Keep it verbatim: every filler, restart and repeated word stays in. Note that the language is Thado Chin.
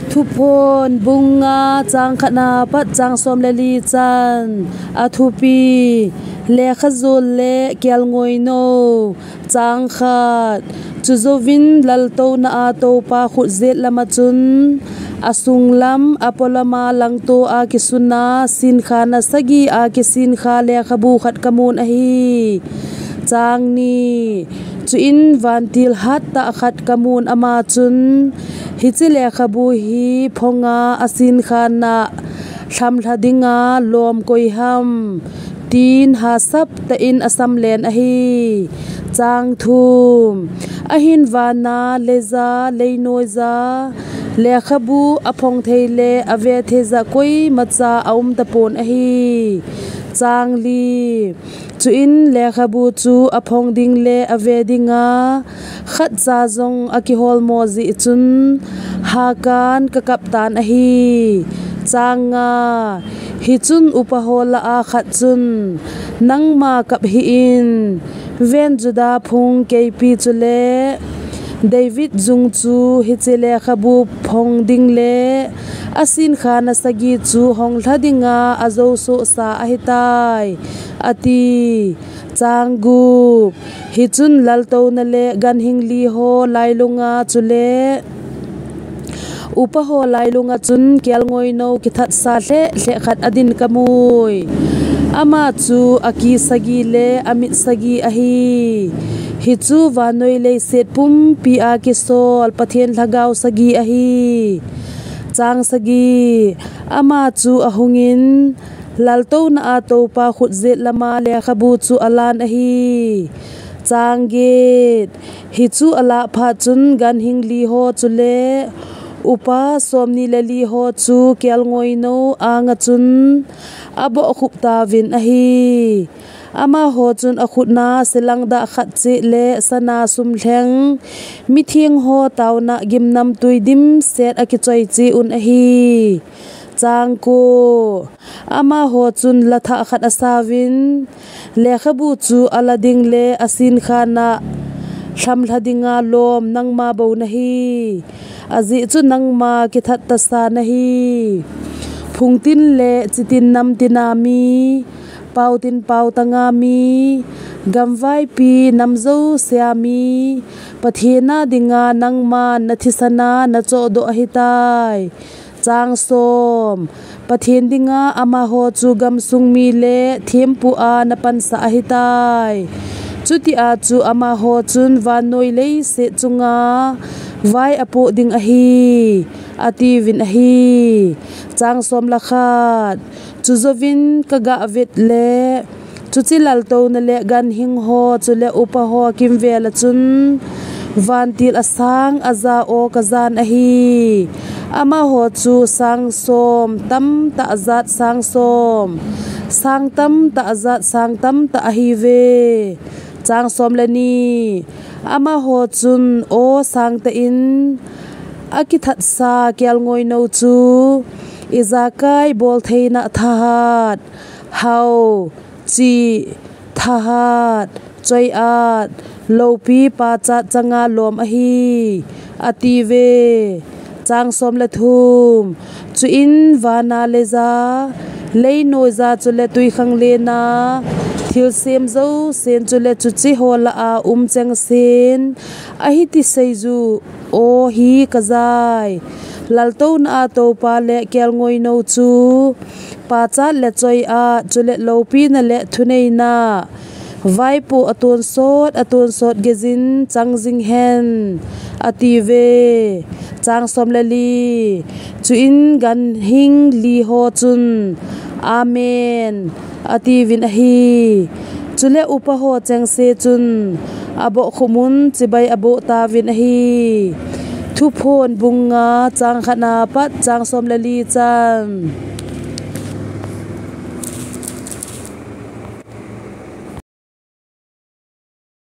Thuphon bung nga chang khatna pat chang som le li chan. A thupi: Lekha jol le kelngoinou. Chang khat. Chujouvin laltouna a Toupa khut jet lama chun, asunglam, apolama langto a kisuna, sinkhana sagi a kisinkha lekhabu khat kamun ahi. Chang ni. Chuin vantil hattah khat kamun, ama chun, hiche lekhabu hi phonga asinkhana lhamlha dinga lom koi ham, tin hasap tah in asamlen ahi. Chang thum. Ahin vana leija, leinoija, lekhabu aphong thei le ave thei ja koimacha aum tapon ahi. Chang li. Chuin lekhabu chu aphong ding le ave dinga khatcha jong akiholmo jeh chun, hakan kakap tan ahi. Chang nga. Hichun upaho lah a khat chun, nangma kap hih in, ven Juda phung keipi chule David jung chu hiche lekhabu phong ding le asinkhana sagi chu honglha dinga ajou sohsa ahitai, ati. Chang gup. Hichun laltouna le ganhing li ho lailunga chule upaho lailunga chun kelngoinou kithatsa lheh lheh khat adin kamui. Ama chu aki sagi le amit sagi ahi. Hichu vannoi leiset pumpi a kisol Pathen lhagao sagi ahi. Chang sagi. Ama chu ahungin, laltouna a Toupa khut jet lama lekhabu chu alan ahi. Chang get. Hichu alah phat chun ganhing li ho chule upa somni le li ho chu kelngoinou anga chun abohkhup tauvin ahi. Amaho chun akhutna silangdah khat cheh le sana sumlheng, mitheng ho taona gimnamtui dimset akichoi cheh un ahi. Chang ko. Amaho chun lathah khat asauvin, lekhabu chu ala ding le asinkhana lhamlha dinga lom nangma bou nahi. Ajeh chu nangma kithat tasa nahi. Phungtin le chitin namtina mi, paotin paotanga mi, gamvaipi nam jousea mi, Pathen a dinga nangman nathisana nachohdoh ahitai. Chang som. Pathen dinga amaho chu gamsung mi le thempu a napansah ahitai. Chutia chu amaho chun vannoi leiset chunga vai apoh ding ahi, atiuvin ahi. Chang som le khat. Chujouvin kagah vet le, chuche laltouna le ganhing ho chule upaho kimvel a chun vantil asang aja o kajan ahi. Amaho chu sang som tamtah jat sang som, sang tamtah jat sang tamtah ahiuve. Chang som le ni. Amaho chun o sangtah in akithatsa kelngoinou chu ijakai boltheina thahat, hao, chih, thahat, choi-at, loupi pachat changa lom ahi, atiuve. Chang som le thum. Chuin vana leija, leinoija chule twikhanglen a thilsem jousen chule chuche ho lah a um chengsen, ahiti seiju o hi kajai. Laltouna a Toupa le kelngoinou chu pachat le choi-at chule loupina le thuneina, vaipoh atonsot atonsot geijin chang jing hen, atiuve. Chang som le li. Chuin ganhing li ho chun, Amen, atiuvin ahi. Chule upaho chengse chun abohkhup un chibai aboh tauvin ahi. Thuphon bung nga chang khatna pat chang som le li chan.